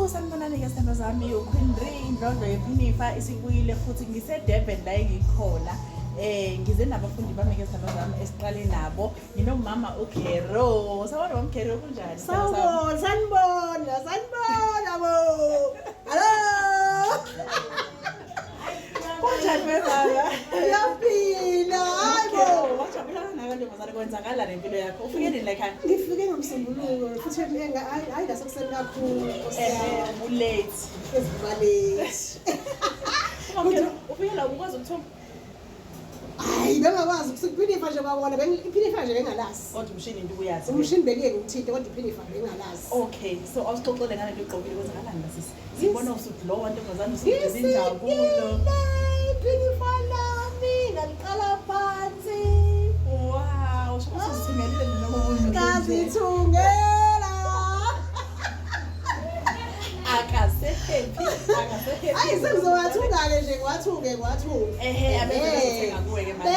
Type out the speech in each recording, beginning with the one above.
Hello, sanibonani ke sithando sami uQueen Ree indlondlo yephinifa isibuyile futhi ngise-Durban la engikhona. Ngize nabafundi bami ke sithando sami esiqale nabo. Nginomama uKhero. Sawubona mama Khero kunjani? Sithando sami? Sawubona, sanibona, sanibona bo. Hello. Kunjani webaba? Ngiyaphila. Hayi bo. Khero, wajabula kangaka ntombazane kwenzakala nempilo yakho. Ufike nini la ekhaya? Ngifike ngoMsombuluko futhi hayi hayi ngasekuseni kakhulu Nkosi yami. Ulate. Ezibaleti. Mama Khero, ufike la ukwazi ukuthunga Hayi bengakwazi ukusiphinifa nje kwabona bengiphinifa nje bengalazi. Kodwa umshini into uyazi. Umshini bengeke ngithinte kodwa iphinifa bengalazi. Okay, so awusixoxele ngale nto igqokile kwenzakalani la sisi? Sibona usuglowa ntombazane usugcina injabulo. Iphinifa lami ngaliqala phansi. Wow, sho usuzithumelile noma ubuntu. Ngazithungela. Akasehappy, akasehappy. Hayi sengizowathunga-ke nje ngiwathunge ngiwathunge. Ehhe, abeze bezothenga kuwe-ke manje.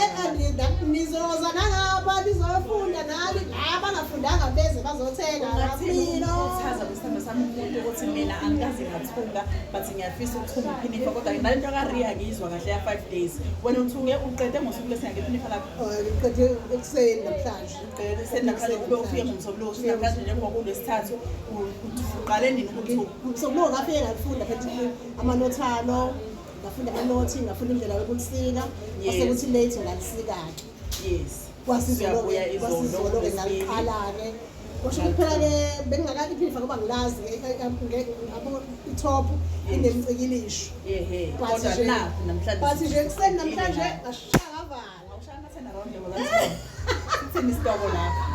Nizoza nangapha nizofunda nani abangafundanga beze bazothenga Ungathini ngaphilo. ukukhuthaza kwisithando sami umuntu ukuthi mina angikaze ngathunga but ngiyafisa ukuthunga iphinifa kodwa nale nto kaRia ngiyizwa kahle ya 5 days. Wena uthunge uqede ngosuku lesingake iphinifa lakho. Oh, ngiqede ekuseni namhlanje. Uqede ekuseni namhlanje ube ufike ngoMsombuluko kusho namhlanje njengoba kulwesithathu uqale nini ukuthunga? Ngomsombuluko ngafike ngalifunda phethe amanothalo, ngafunda amanothi, ngafunda indlela yokulisika. Yes. Kwase kuthi late ngalisika-ke. Yes. Kwasizolo-ke Uyabuya izolo kwasizolo-ke uLwesibili. ngaliqala-ke. Kusho ukuthi phela-ke bengingakaliphinifa ngoba ngilazi ngabo i-top inemicikilisho. Yehe. But Kodwa nje- nakhu namhlanje. But nje ekuseni namhlanje ngashaya ngavala. Awushaya ama-turn around njengoba sithini isitoko lapha.